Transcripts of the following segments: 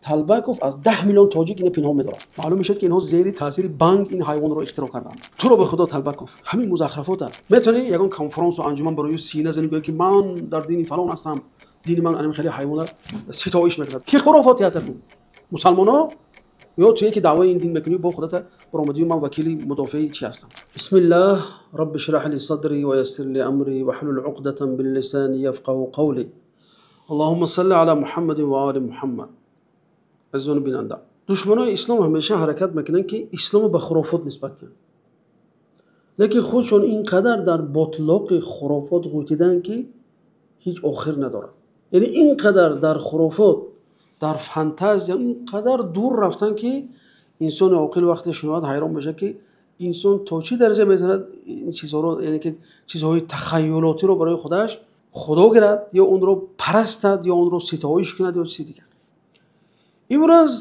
Талбаков аз 10 миллион тоҷик ина пинҳон медорад. Маълум мешавад, ки инҳо зери таъсири банг ин ҳайвонро ихтироъ карданд. Туро ба худо, Талбаков, ҳамин музахрафота метавонӣ ягон конференсу анҷуман барои сина зани, гӯяд, ки ман дар дини фалон ҳастам, дини ман анам хеле ҳайвона ситоиш мекунад. Ки хурофоти ҳаст? Мусалмоно ё туе, ки даъвои ин дин мекунӣ, бо худата баромадӣ, ман вакили мудофиаи чи ҳастам. Бисмиллаҳ, рабби шраҳ ли садри ва яссир ли амри ваҳлул уқдатан мин лисани яфқаҳу қавли. Аллоҳумма салли ала Муҳаммадин ва оли Муҳаммад. Азизони бинанда, душманои ислом ҳамеша ҳаракат мекунанд, ки исломро ба хурофот нисбат диҳанд, лекин худшон ин қадар дар ботлоқи хурофот ғӯтидаанд, ки ҳеҷ охир надорад. Яъне ин қадар дар хурофот, дар фантазия ин қадар дур рафтанд, ки инсони оқил вақте шунавад, ҳайрон мешавад, ки инсон то чӣ дараҷа метавонад ин чизҳоро, яъне ки чизҳои тахаюлотиро барои худаш худо гирад ё онро парастад ё онро ситоиш кунад ё чизи дигар. Имрӯз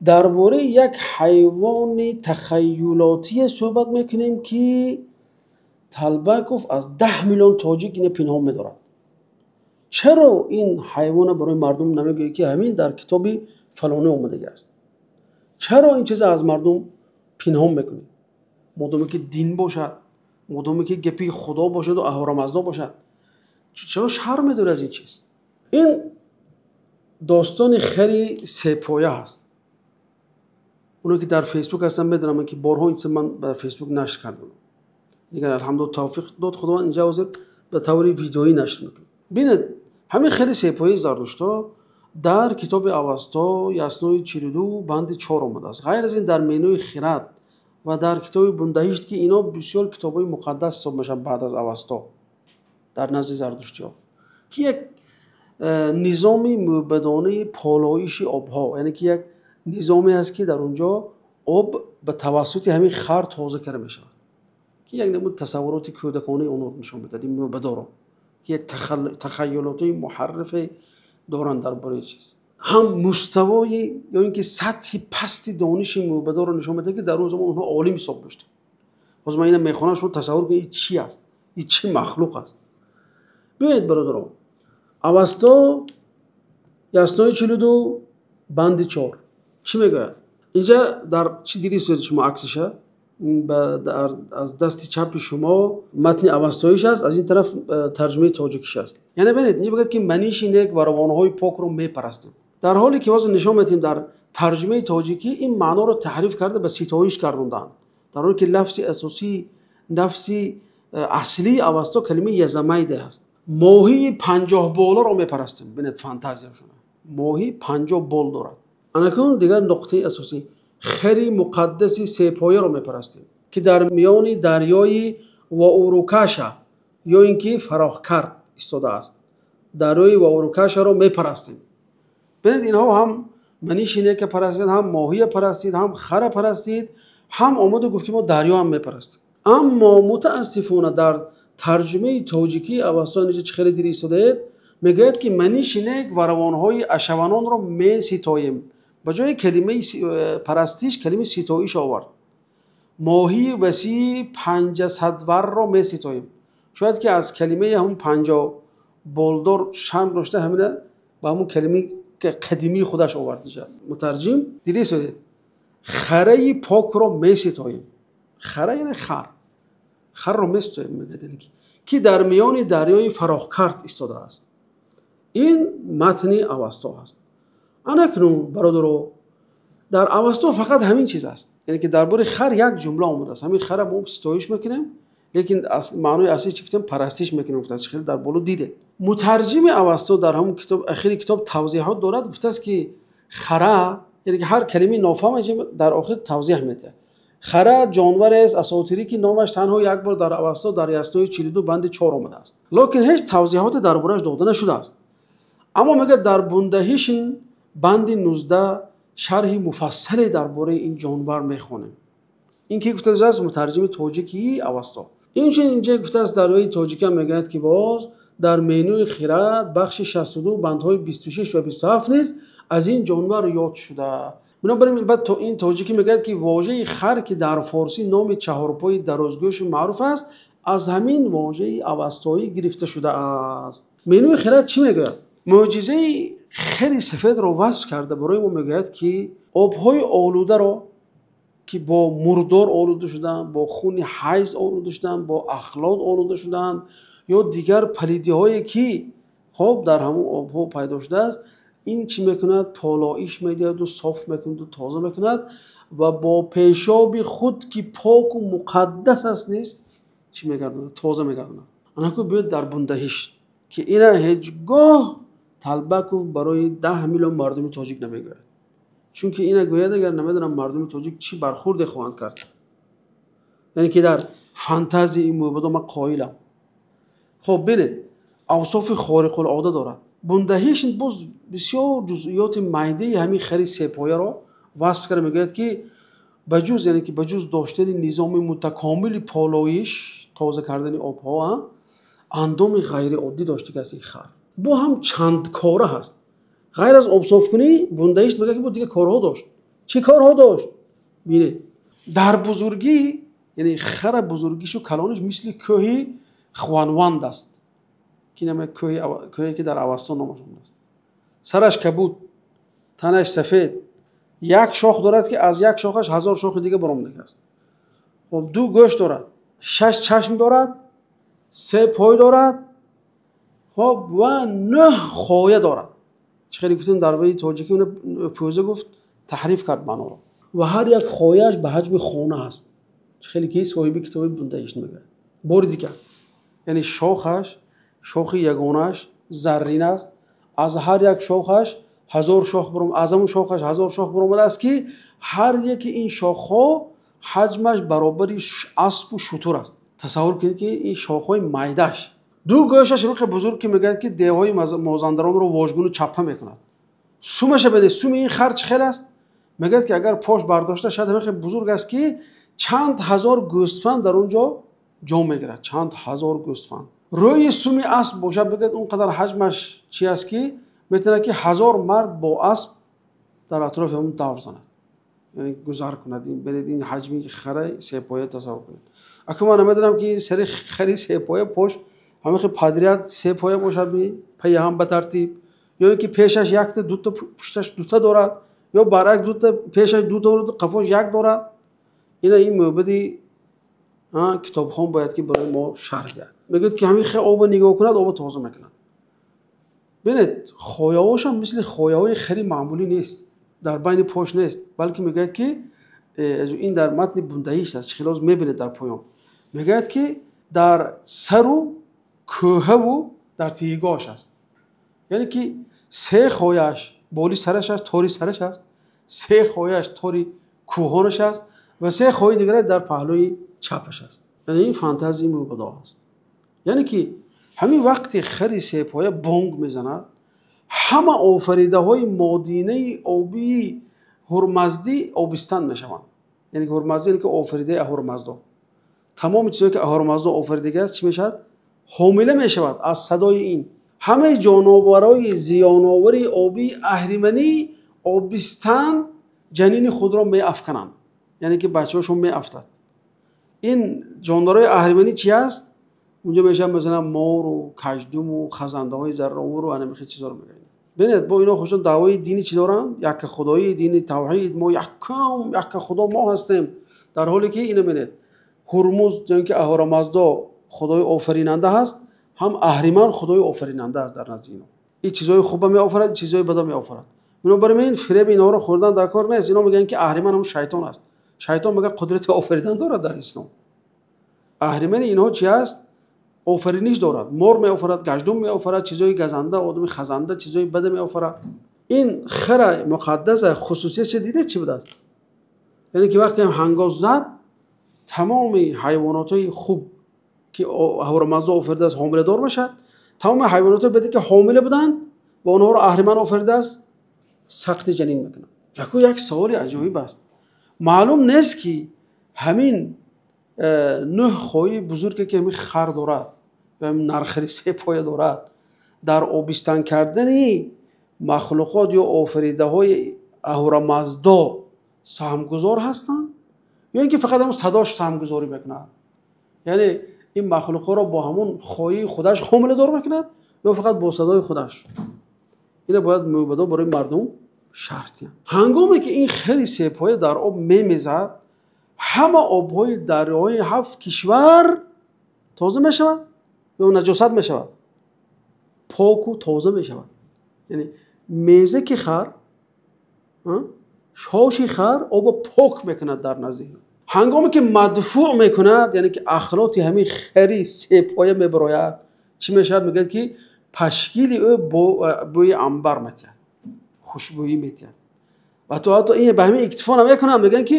дар бораи як ҳайвони тахаюлотие суҳбат мекунем, ки Талбаков аз 10 миллион тоҷик ина пинҳон медорад. Чаро ин ҳайвона барои мардум намегӯяд, ки ҳамин дар китоби фалонӣ омадагӣ аст? Чаро ин чиза аз мардум пинҳон мекунӣ? Модоме ки дин бошад, модоме ки гапи худо бошаду аҳурамаздо бошад, чаро шарм медорӣ аз ин чиз? Ин достони хари сепоя ҳаст. Оне ки дар Фейсбук ҳастам, медонам, ки борҳо ин чиза ман ба Фейсбук нашр кардам. Дигар, алҳамдулилла, тавфиқ дод Худованд, инҷа ҳозир ба таври видеоӣ нашр мекунем. Бинед, ҳамин хари сепояи зардуштҳо дар китоби Авасто, Яснои 42, банди 4 омадааст. Ғайр аз ин, дар Менӯи хирад ва дар китоби Бундаҳишт, ки ино бисёр китобҳои муқаддас ҳисоб мешаванд баъд аз Авасто дар назди зардуштиҳо, ки як низоми мӯбадонаи полоиши обҳо, яъне ки як низоме ҳаст, ки дар он ҷо об ба тавассути ҳамин хар тоза карда мешавад, ки як намуд тасаввуроти кӯдаконаи онро нишон медиҳад, ин мӯбадоро, ки як тахаюлотҳои муҳаррифе доранд дар бораи чиз. Ҳам муставои ё ин ки сатҳи пасти дониши мӯбадоро нишон медиҳад, ки дар он замон онҳо олим ҳисоб доштанд. Ҳозир ман ина мехонам, шумо тасаввур кунед, ин чӣ аст, ин чӣ махлуқ аст. Биёед, бародарон, Авасто, Яснои 42, банди 4 чӣ мегӯяд? Инҷа дар чӣ диди сурати шумо аксиша, аз дасти чапи шумо матни авастоиш аст, аз ин тараф тарҷумаи тоҷикиш аст. Яъне бинед, ин мегӯяд, ки маниши нек ва равонҳои покро мепарастем, дар ҳоле ки ҳозир нишон медиҳем, дар тарҷумаи тоҷикӣ ин маъноро таҳриф карда, ба ситоиш гардондаанд, дар ҳоле ки лафзи асосӣ, лафзи аслии Авасто калимаи язамайде аст. Моҳии 50 боларо мепарастем. Бинед фантазияшона, моҳӣ 50 бол дорад. Анакун дигар нуқтаи асосӣ: хари муқаддаси сепояро мепарастем, ки дар миёни дарёи Ваурукаша ё ин ки Фарохкард истодааст. Дарёи Ваурукашаро мепарастем. Бинед, инҳо ҳам маниши нека парастид, ҳам моҳия парастид, ҳам хара парастид, ҳам омаду гуфт, ки мо дарёам мепарастем. Аммо мутаассифона дар тарҷумаи тоҷикии Авасто инҷа чӣ хеле дида истодаед, мегӯяд, ки маниши нек ва равонҳои ашаванонро меситоем. Ба ҷои калимаи парастиш калимаи ситоиш овард. Моҳии васии панҷасадварро меситоем. Шояд ки аз калимаи ҳамун 50 болдор шарм дошта, ҳамина ба ҳамун калимаи қадимии худаш овард мутарҷим. Дида истодед, хараи покро меситоем. Хара, яъне хар, харро меситоем, ки дар миёни дарёи Фарохкард истодааст. Ин матни Авасто аст. Анакнун, бародаро, дар Авасто фақат ҳамин чиз аст, яъне ки дар бораи хар як ҷумла омадааст. Ҳамин хара мо ситоиш мекунем, лекин маънои аслӣ чӣ гуфтем? Парастиш мекунем, гуфтааст, хеле дар боло дидем. Мутарҷими Авасто дар ҳамон китоб, ахири китоб тавзеҳот дорад, гуфтааст, ки хара, яъне ки ҳар калимаи нофаҳм дар охир тавзеҳ медиҳад. Хара ҷонварест асотирӣ, ки номаш танҳо як бор дар Авасто, дар Яснои 42, банди 4 омадааст, лекин ҳеҷ тавзеҳоте дар борааш дода нашудааст. Аммо мегӯяд, дар Бундаҳишин, банди 19 шарҳи муфассале дар бораи ин ҷонвар мехонем. Ин ки гуфтааст? Мутарҷими тоҷикии Авасто. Инчунин инҷа гуфтааст, дар рӯи тоҷикиам мегӯяд, ки боз дар Менӯи хирад, бахши 62, бандҳои 26 ва 27 низ аз ин ҷонвар ёд шуда. Бинобар ин, баъд ин тоҷикӣ мегӯяд, ки вожаи хар, ки дар форсӣ номи чаҳорпои дарозгӯши маъруф аст, аз ҳамин вожаи авастоӣ гирифта шудааст. Менӯи хирад чӣ мегӯяд? Мӯъҷизаи Хари сафедро васф карда барои мо мегӯяд, ки обҳои олударо, ки бо мурдор олуда шуданд, бо хуни ҳайз олуда шуданд, бо ахлот олуда шуданд ё дигар палидиҳое, ки хоб дар ҳамон обҳо пайдо шудааст, ин чӣ мекунад? Полоиш медиҳад ва соф мекунад ва тоза мекунад ва бо пешоби худ, ки поку муқаддас аст, низ чӣ мегардонад? Тоза мегардонад. Анаку биёд дар Бундаҳишт, ки ина ҳеҷ гоҳ Талбаков барои 10 миллион мардуми тоҷик намегӯяд. Чунки ина гӯяд, агар намедонам мардуми тоҷик чӣ бархурде хоҳанд кард. Яъне ки дар фантазияи ин мӯбадо ман қоилам. Хоб бинед, авсофи хориқулода дорад. Бундаҳишт боз бисёр ҷузъиёти майдаи ҳамин хари сепояро васф карда мегӯяд, ки ба ҷуз, яъне ки ба ҷуз доштани низоми мутакомили полоиш, тоза кардани обҳо, андоми ғайриоддӣ доштааст ин хар. Бо ҳам чандкора ҳаст. Ғайр аз обсофкунӣ, Бундаҳишт мегӯяд, ки бо дигар корҳо дошт. Чӣ корҳо дошт? Бинед, дар бузургӣ, яъне хара бузургишу калониш мисли кӯҳи Хванванд аст, ки наме кӯҳе ки дар Авастон номаш аст. Сараш кабуд, танаш сафед, як шох дорад, ки аз як шохаш 1000 шохи дига баромадааст. Хоб, 2 гӯш дорад, 6 чашм дорад, 3 пой дорад, хоб, ва 9 хоя дорад. Чӣ хеле гуфтем дар бораи тоҷикӣ, уна пӯза гуфт, таҳриф кард маъноро. Ва ҳар як хояаш ба ҳаҷми хона аст. Чӣ хеле ки соҳиби китоби Бундаҳишт мегӯяд. Бори дигар, яъне шохаш, шохи ягонаш заррин аст. Аз ҳар як шохаш 1000 шох баром, аз ҳамон шохаш 1000 шох баромадааст, ки ҳар яки ин шохҳо ҳаҷмаш баробари аспу шутур аст. Тасаввур кунед, ки ин шохҳои майдаш. 2 гӯшаш рухи бузург, ки мегӯяд, ки деҳҳои мозандаронро вожгуну чаппа мекунад. Сумаша бинед, суми ин хар чӣ хел аст? Мегӯяд, ки агар пош бардошта шавад, рухи бузург аст, ки чанд ҳазор гӯсфанд дар он ҷо ҷо мегирад. Чанд ҳазор гӯсфанд. Рӯи суми асп бошад, мегӯяд, он қадар ҳаҷмаш чи аст, ки метавонад, ки 1000 мард бо асп дар атрофи он давр занад, яъне гузар кунад. Ин бинед, ин ҳаҷми хари сепоя тасаввур кунед. Акун ман намедонам, ки сари хари сепоя пош ҳамин хел падрият сепоя бошад, пайи ҳам ба тартиб, ё ин ки пешаш якта, дута, пушташ дута дорад, ё баръакс дута, пешаш ду дорад, қафош як дорад. Ина ин мӯбади, китобхон бояд ки барои мо шарҳ диҳад. Мегӯяд, ки ҳамин хел обро нигоҳ кунад, обро тоза мекунад. Бинед, хояҳош ҳам мисли хояҳои хари маъмулӣ нест, дар байни пош нест, балки мегӯяд, ки ин дар матни Бундаҳишт аст, чӣ хелоз мебинед дар поён. Мегӯяд, ки дар сару кӯҳаву дар тиҳигоҳаш аст. Яъне ки 3 хояш боли сараш аст, тори сараш аст, 3 хояш тори кӯҳонаш аст ва 3 хои дигараш дар паҳлӯи чапаш аст. Яъне ин фантазияи мӯбадо аст. Яъне ки ҳамин вақти хари сепоя бонг мезанад, ҳама офаридаҳои модинаи обии Ҳурмаздӣ обистан мешаванд. Яъне ки Ҳурмаздӣ, яъне ки офаридаи Аҳурамаздо. Тамоми чизҳое ки Аҳурамаздо офаридагӣ аст, чӣ мешавад? Ҳомила мешавад аз садои ин. Ҳамаи ҷоноварои зиёновари обии аҳриманӣ обистан ҷанини худро меафкананд. Яъне ки бачаҳошон меафтад. Ин ҷонварои аҳриманӣ чи аст? Унҷо мешавад масалан мору каждуму хазандаҳои зарровуру ана михел чизҳоро мегӯянд. Бинед, бо ино худшон даъвои дини чӣ доранд? Якка худоӣ, дини тавҳид, мо яккам, якка худо мо ҳастем. Дар ҳоле ки ино бинед, Ҳурмуз ё ин ки Аҳурамаздо худои офаринанда ҳаст, ҳам Аҳриман худои офаринанда аст дар назди ино. Ин чизҳои хуба меофарад, чизҳои бада меофарад. Бинобар ин фиреби инҳоро хӯрдан дар кор нест. Ино мегӯянд, ки Аҳриман ҳам шайтон аст. Шайтон мегӯяд қудрати офаридан дорад дар ислом. Аҳримани инҳо чи аст? Офариниш дорад. Мор меофарад, гаҷдум меофарад, чизҳои газанда, одами хазанда, чизҳои бада меофарад. Ин хара муқаддаса хусусиятша дидед чӣ будааст? Яъне ки вақте ҳам ҳангоз зад, тамоми ҳайвонотҳои хуб ки Аҳурамаздо офаридааст ҳомиладор мешавад. Тамоми ҳайвонотҳои баде ки ҳомила буданд ва онҳоро Аҳриман офаридааст, сахти ҷанин мекунанд. Яку як саволи аҷоиб аст. Маълум нест, ки ҳамин 9 хои бузурге ки ҳамин хар дорад ва ҳамин нархари сепоя дорад, дар обистан кардани махлуқот ё офаридаҳои Аҳурамаздо саҳмгузор ҳастанд, ё ин ки фақат ҳамон садош саҳмгузорӣ мекунад? Яъне ин махлуқҳоро бо ҳамон хоии худаш ҳомиладор мекунад ё фақат бо садои худаш? Ина бояд мӯбадо барои мардум шарҳ диҳанд. Ҳангоме ки ин хари сепоя дар об мемезад, ҳама обҳои дарёҳои 7 кишвар тоза мешавад ё наҷосат мешавад? Поку тоза мешавад. Яъне мезаки хар, шоши хар обро пок мекунад дар назди. Ҳангоме ки мадфӯъ мекунад, яъне ки ахлоти ҳамин хари сепоя мебарояд, чӣ мешавад? Мегӯяд ки пашкили ӯ бӯи амбар метиҳад, хушбӯӣ метиҳад. Ва то ҳатто ин ба ҳамин иктифо намекунанд, мегӯянд ки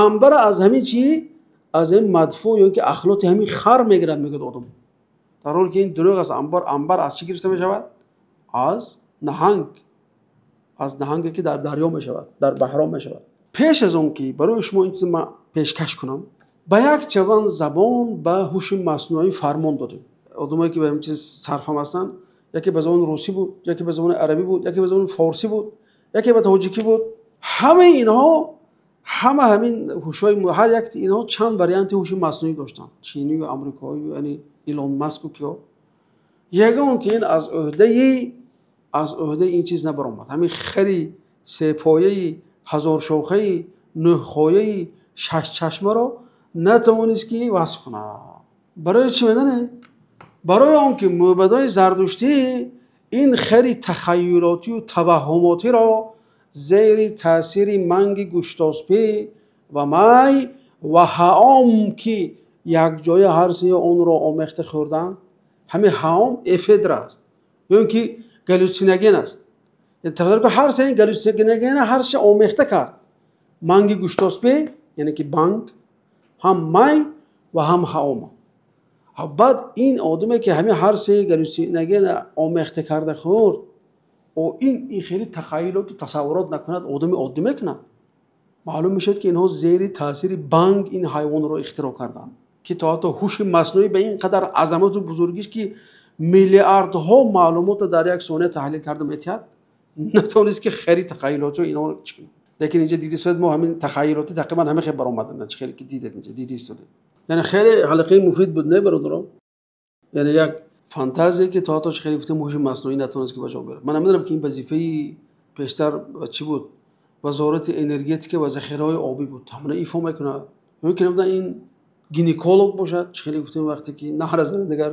амбара аз ҳамин чӣ? Аз ҳамин мадфӯъ ё ки ахлоти ҳамин хар мегирад, мегӯяд одам. Дар ҳоле ки ин дурӯғ аст. Амбар аз чӣ гирифта мешавад? Аз наҳанг, аз наҳанге ки дар дарё мешавад, дар баҳром мешавад. Пеш аз он ки барои шумо ин чиз ман пешкаш кунам, ба як чавон забон ба ҳуши маснуӣ фармон додем. Одамое ки ба ҳамин чиз сарфам ҳастанд, яке ба забони русӣ буд, яке ба забони арабӣ буд, яке ба забони форсӣ буд, яке ба тоҷикӣ буд. Ҳамаи инҳо, ҳама ҳамин ҳушҳои ҳар як инҳо чанд варианти ҳуши маснуӣ доштанд, чинию амрикоию, яъне Илон Маску киё. Ягон тин аз уҳдаи ин чиз набаромад. Ҳамин хари сепояи ҳазоршохаи нӯҳхояи шашчашмаро натавонист ки васф кунад. Барои чӣ медонед? Барои он ки мӯбадои зардуштӣ ин хари тахайюлотию таваҳҳумотиро зери таъсири манги гуштоспӣ ва май ва ҳаом ки якҷоя ҳар сеи онро омехта хӯрданд, ҳамин ҳаом эфедра аст ё ин ки галлюциноген аст. Ҳар сеи галлюциногена ҳар се омехта кард. Манги гуштоспӣ, яъне ки банг, ҳам май ва ҳам ҳаом. Баъд ин одаме ки ҳамин ҳар се галлюциногена омехта карда хӯрд, ин хеле тахайюлоту тасаввурот накунад, одами оддӣ мекунад. Маълум мешавад ки инҳо зери таъсири банг ин ҳайвонро ихтироъ карданд, ки то ҳатто ҳуши маснуӣ ба ин қадар азамату бузургиш ки миллиардҳо маълумотро дар як сония таҳлил карда метиҳад, натавонист ки хари тахайюлоту инҳоро чӣ кунад. Лекин инҷа диди соед мо ҳамин тахайюлоти тақрибан ҳама хел баромаданд, чӣ хеле ки дидед инҷа диди истодед. Яъне хеле ҳалқаи муфид буд, не бародаро? Яъне як фантазия ки то ҳатто чӣ хеле гуфтем ҳуши маснуӣ натавонист ки ба ҷо биёрад. Ман намедонам ки ин вазифаи пештар чӣ буд? Вазорати энергетика ва захираҳои обӣ буд. Ҳамона ифо мекунад. Мумкин намедонам ин гинеколог бошад, чӣ хеле гуфтем вақте ки наҳр зана дигар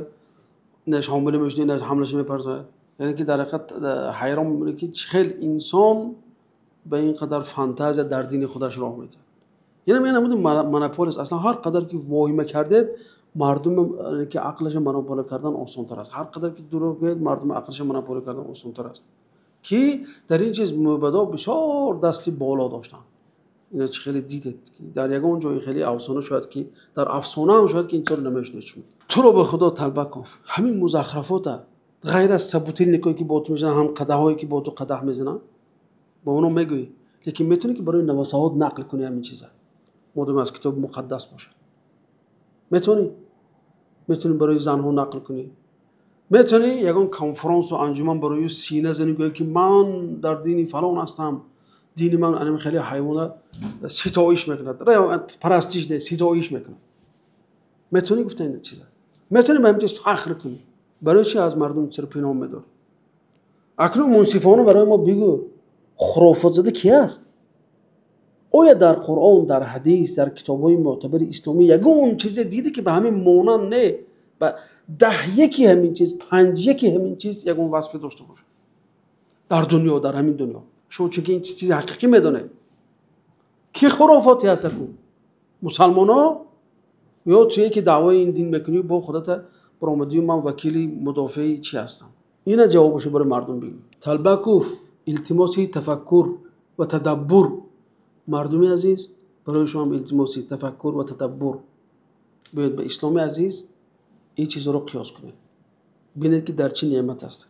инаш ҳомила мешуд, инаш ҳамлаша мепартояд. Яъне ки дар ҳақиқат ҳайрон мемонад ки чӣ хел инсон ба ин қадар фантазия дар дини худаш роҳ медиҳад. Яъне ман намедонам монополия аст. Аслан ҳар қадар ки воҳима кардед, мардум ки ақлаша монополия кардан осонтар аст. Ҳар қадар ки дурӯғ гӯед, мардум ақлаша монополия кардан осонтар аст. Ки дар ин чиз мӯбадо бисёр дасти боло доштанд. Ина чӣ хеле дидед ки дар ягон ҷои хеле афсона шояд ки дар афсона ҳам шояд ки ин чизро намешунед шумо. Туро ба Худо Талбаков, ҳамин музахрафота ғайр аз собутилникое ки бо ту мезананд, ҳам қадаҳое ки бо ту қадаҳ мезананд, ба онҳо мегӯӣ, лекин метавонӣ ки барои навасаҳот нақл кунӣ ҳамин чиза, модоме аз китоби муқаддас бошад. Метавонӣ барои занҳо нақл кунӣ, метавонӣ ягон конференсу анҷуман барои сина занӣ, гӯӣ ки ман дар дини фалон ҳастам, дини ман анам хеле ҳайвона ситоиш мекунад, парастиш не, ситоиш мекунад. Метавонӣ гуфта ин чиза, метавонӣ ба ҳамин чиз фахр кунӣ. Барои чи аз мардум чиро пинҳон медорӣ? Акнун мунсифона барои мо бигӯ, хурофотзада ки аст? Оя дар Қуръон, дар ҳадис, дар китобҳои мӯътабари исломӣ ягон чизе диде ки ба ҳамин монанд не, ба 10 ҳамин чиз, 5 ҳамин чиз ягон васфе дошта бошад дар дунё, дар ҳамин дунё? Шумо чунки ин чизи ҳақиқӣ медонед. Ки хурофоте ҳаст акун? Мусалмоно ё туе ки даъвои ин дин мекунӣ, бо худата баромадию ман вакили мудофиаи чӣ ҳастам? Ина ҷавобашо барои мардум бигӯ. Талбаков, илтимоси тафаккур ва тадаббур. Мардуми азиз, барои шумо ҳам илтимоси тафаккур ва тадаббур. Биёед ба исломи азиз ин чизҳоро қиёс кунед, бинед ки дар чӣ неъмат ҳастед.